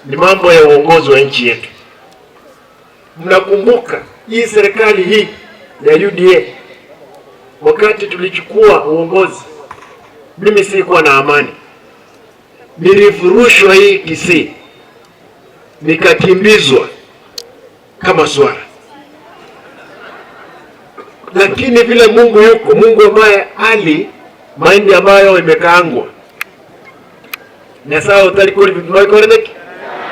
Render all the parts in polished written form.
Ni mambo ya uongozi wa nchi yetu. Mnakumbuka hii serikali hii ya UDA, wakati tulichukua uongozi, mimi sikuwa na amani, nilifurushwa hii Kisii, nikakimbizwa kama swara. Lakini vile Mungu yuko, Mungu ambaye ali mahindi ambayo imekaangwa Nyasaye utalikuri vipimo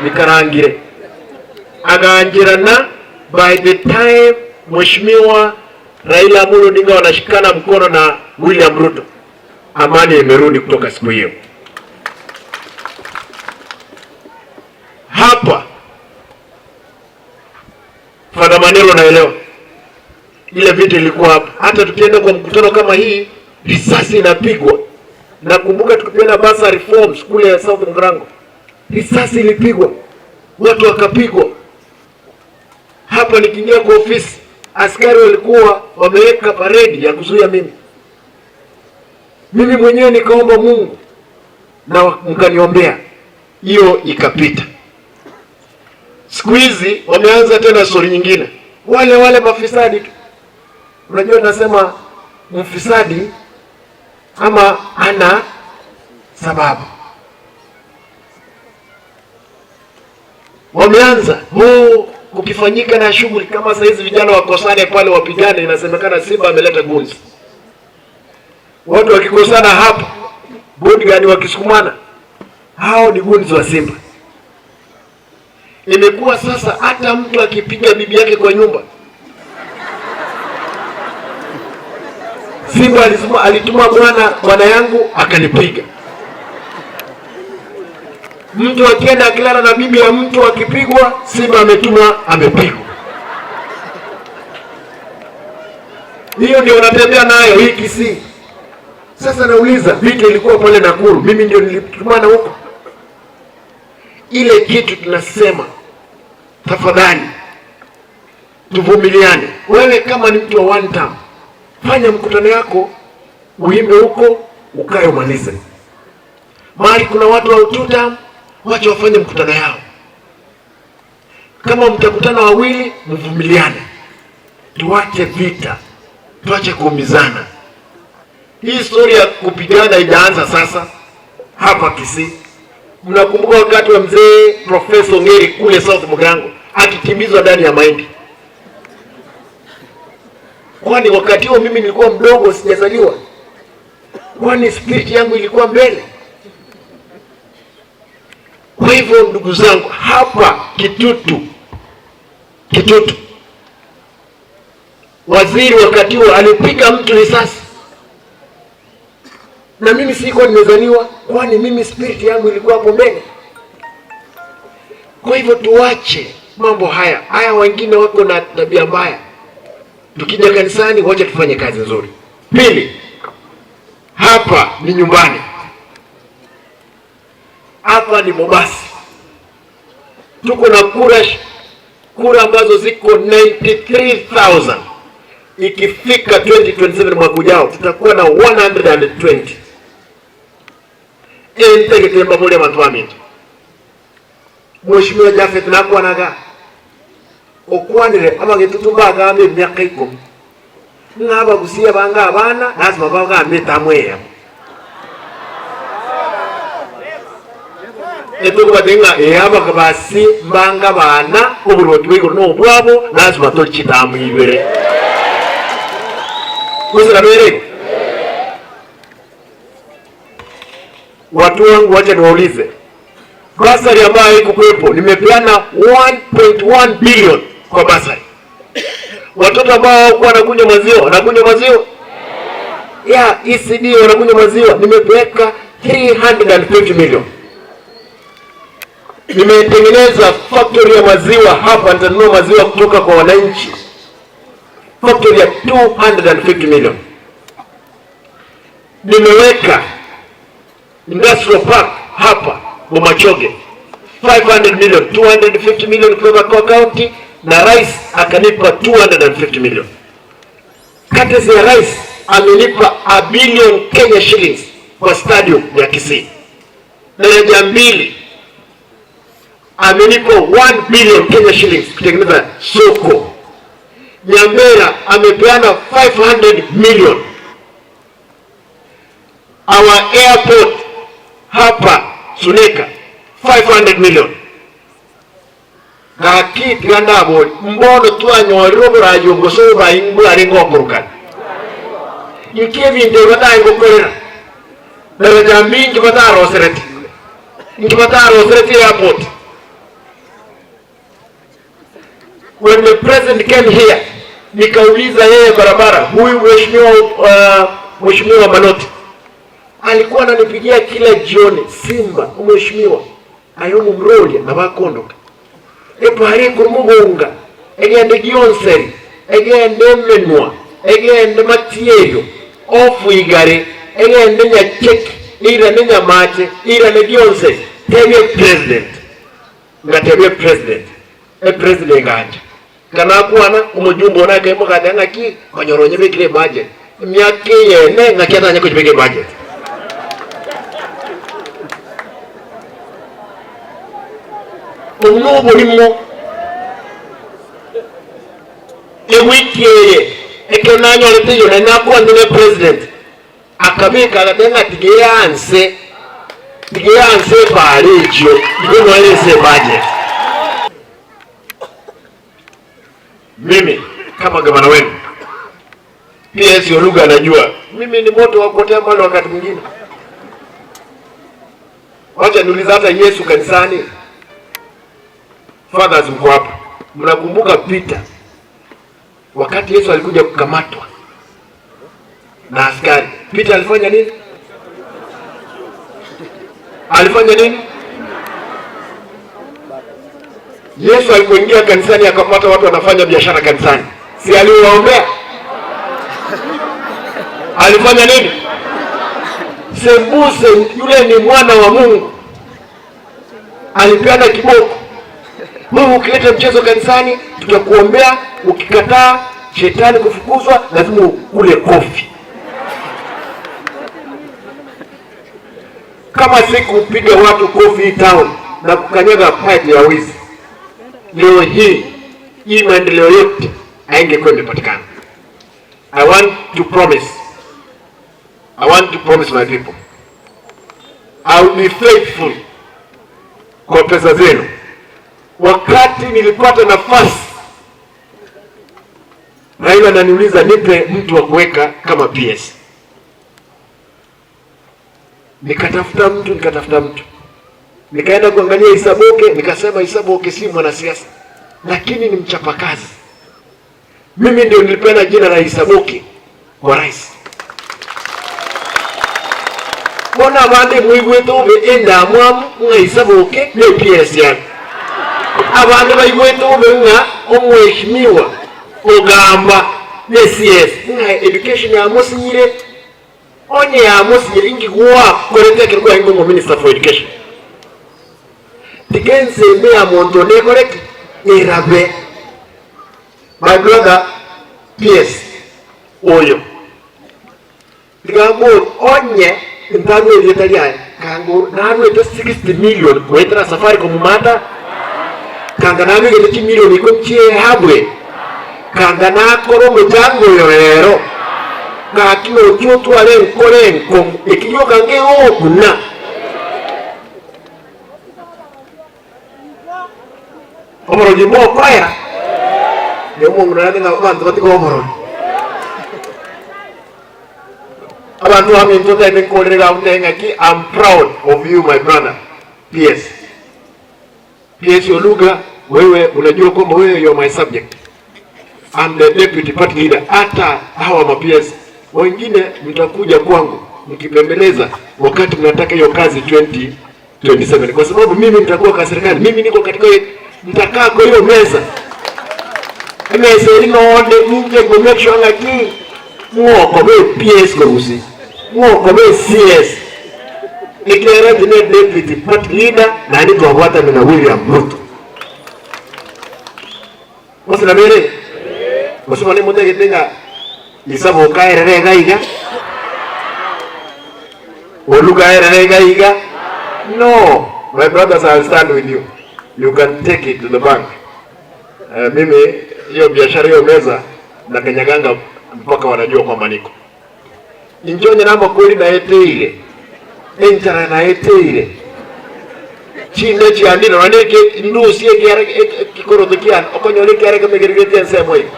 nikarangire agaanjirana. By the time Mheshimiwa Raila Amolo Odinga wanashikana mkono na William Ruto, amani imerudi kutoka siku hiyo. Hapa Father Manelo, naelewa ile vita ilikuwa hapa. Hata tukienda kwa mkutano kama hii, risasi inapigwa. Nakumbuka tukipeana bursary reforms kule South Mgirango, risasi ilipigwa, watu wakapigwa. Hapa nikiingia kwa ofisi, askari walikuwa wameweka paredi ya kuzuia mimi. Mimi mwenyewe nikaomba Mungu na mkaniombea, hiyo ikapita. Siku hizi wameanza tena stori nyingine, wale wale mafisadi tu. Unajua, tunasema mfisadi ama ana sababu. Wameanza huu kukifanyika na shughuli kama saa hizi vijana wakosane pale wapigane, inasemekana Simba ameleta guns. Watu wakikosana hapa bodyguard wakisukumana, hao ni guns wa Simba. Imekuwa sasa hata mtu akipiga bibi yake kwa nyumba, Simba alituma bwana yangu akanipiga. Mtu akienda akilala na bibi ya mtu akipigwa, Simba ametuma amepigwa. Hiyo ndio wanatembea nayo hii Kisii. Sasa nauliza, vita ilikuwa pale Nakuru, mimi ndio nilitumana huko. Ile kitu tunasema, tafadhali tuvumiliane. Wewe kama ni mtu wa one term, fanya mkutano yako, uimbe huko, ukae umalize. Mahali kuna watu wa two term, wacha wafanye mkutano yao. Kama mtakutana wawili, mvumiliane, tuache vita, tuache kuumizana. Hii story ya kupigana haijaanza sasa hapa Kisii. Mnakumbuka wakati wa mzee Profesa Ongeri kule South Mugirango akikimbizwa ndani ya mahindi? Kwani wakati huo mimi nilikuwa mdogo, sijazaliwa? Kwani spirit yangu ilikuwa mbele? Kwa hivyo ndugu zangu, hapa Kitutu, Kitutu waziri wakati huo alipiga mtu risasi, na mimi sikuwa nimezaliwa, kwani mimi spirit yangu ilikuwa hapo mbele. Kwa hivyo tuache mambo haya haya, wengine wako na tabia mbaya. Tukija kanisani, wacha tufanye kazi nzuri. Pili, hapa ni nyumbani, hapa ni Mombasa, tuko na kura ambazo ziko 93,000. Ikifika 2027 mwaka ujao tutakuwa na 120. Entegetemba muli abantu baminto. Mheshimiwa Japhet nakwanaga okwanire abagetutu bagambe emyaka 10 ng'abagusia banga abana lazima bagambe tamweya etukubatenga eyabakabasi mbanga bana oburoti bwiguru n'obwabo lazima tolichitamu ibere kuzirabereko. Watu wangu, wacha niwaulize, basari ambayo haikuwepo nimepeana 1.1 billion kwa basari. Watoto ambao hawakuwa wanakunywa maziwa wanakunywa maziwa ya ECD, wanakunywa maziwa, nimepeleka 350 million. Nimetengeneza factory ya maziwa hapa, nitanunua maziwa kutoka kwa wananchi, factory ya 250 million. Nimeweka industrial park hapa Bomachoge 500 million, 250 million kutoka kwa county, na rais akanipa 250 million. Courtesy ya rais amenipa a billion Kenya shillings kwa stadium ya Kisii, daraja 2. Amenipa 1 billion Kenya shillings kutengeneza soko. Nyambera amepeana 500 million. Our airport hapa Suneka 500 million. Gaki tigandabori mbono twanyorire oburayi oboso oburayi mbware ngokorokana. Inki ebinto batagokorera daraja mingi batarosereti inki batarosereti airport. When the president came here, nikauliza yeye barabara, huyu mheshimiwa Manoti alikuwa ananipigia kila jioni, Simba mheshimiwa ayomu mrolia na bakondoka epari kurumugonga egende gionseri egende menwa egende matierio ofu igare egende nyacheki ira nenyamache ira ne gionseri tebye president ngatebye president e president ganja kana kwana umujumbe onake mukate ngaki konyoronye bekire budget myaka yene ngaki atanye kujibeke budget. Omuno bulimo ewiki eye ekenanyorete yone nakwandire president akabika agatenga tigeyanse tigeyanse parejo igonolese budget. Mimi kama gavana wenu PS Oluga anajua mimi ni moto wa kuotea mbali wakati mwingine. Wacha niulize hata Yesu kanisani. Fathers mko hapa. Mnakumbuka Peter wakati Yesu alikuja kukamatwa na askari? Peter alifanya nini? Alifanya nini? Yesu alipoingia kanisani akapata watu wanafanya biashara kanisani. Si aliwaombea? Alifanya nini? Sembuse yule ni mwana wa Mungu. Alipeana kiboko. Mungu ukileta mchezo kanisani tutakuombea, ukikataa shetani kufukuzwa lazima ukule kofi. Kama sikupiga watu kofi town na kukanyaga pipe ya wizi, leo hii hii maendeleo yote haingekuwa imepatikana. I want to promise my people, I will be faithful kwa pesa zenu. Wakati nilipata nafasi, Raila ananiuliza nipe mtu wa kuweka kama PS. Nikatafuta mtu. Nikaenda kuangalia Isaboke, nikasema Isaboke si mwanasiasa, lakini ni mchapakazi. Mimi ndio nilipenda jina la Isaboke kwa rais. Bona abandi mwigwete ube enda mwamu nga Isaboke ni PS yangu. Abandi baigwete ube nga omweshimiwa ogamba ne CS nga education ya musinyire onye ya musinyire ingi kuwa korete kirikuwa ingo minister for education. Tikense mea monto ne correct erabe. My brother PS oyo tigambo onye ntanwe letalia kango nanwe 60 million kwetra safari kumumata kanga nanwe gete million ikonche habwe kanga nakoro mujango yorero ngakino chotwale nkore nko ekiyo kange okuna omoro jimbo kwaya ne mungu narenga abantu batiko omoro abantu haminto tene nkorera undenga ki I'm proud of you my brother PS PS Oluga, wewe unajua kwamba wewe you are my subject. I'm the deputy party leader. Hata hawa ma PS wengine mtakuja kwangu mkipembeleza wakati mnataka hiyo kazi 2027, kwa sababu mimi nitakuwa kwa serikali, mimi niko katika, nitakaa kwa hiyo meza. Meza ino onde ninje go make sure ngaki muoko be PS gorusi muoko be CS nikiera jine deputy party leader na niko hata na William Ruto. Wasina mere wasina ni mutege tenga Isaboka erere gaiga Oluga erere gaiga. No, my brothers, I will stand with you. You can take it to the bank. Mimi hiyo biashara, hiyo meza na kanyaganga mpaka wanajua kwamba niko injonye namakweli naeteire enchara naeteire chinde chiandire nonye ndusie kikoroto kiane okonyora ekiare kemegeregetie ensemo iga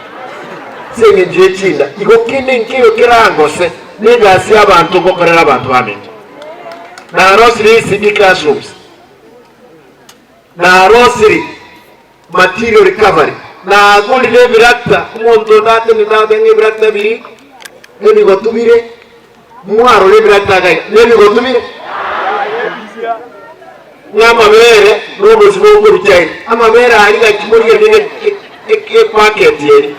ase eng'encho ya echinda igo kende nkeiyo kerangose na egasi ya abanto ngokorera abanto baminto. Narosirie ECD classrooms, narosirie material recovery, nagorire ebirakta, omonto onde atenene abe ng'a ebirakta biri ebigotu bire, mwarora ebirakta iga iga, nebigotu bire? Ng'a amabere na obosio bokorwa China, amabere aria gaki morigererie epacket eria,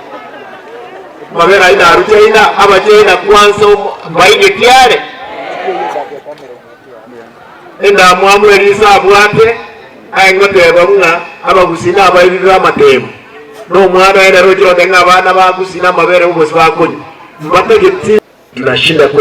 amabere ayio narwa China, abachina kwansa mbaigeti are. Endamwamu eria ise abwate, aye ngoteba ng'a abagusii nabairire amatemo, na omwana oye nere ochire goteba ng'a abana ba Gusii namabere obosio bakonywa, mbatageti. Tunashinda kura.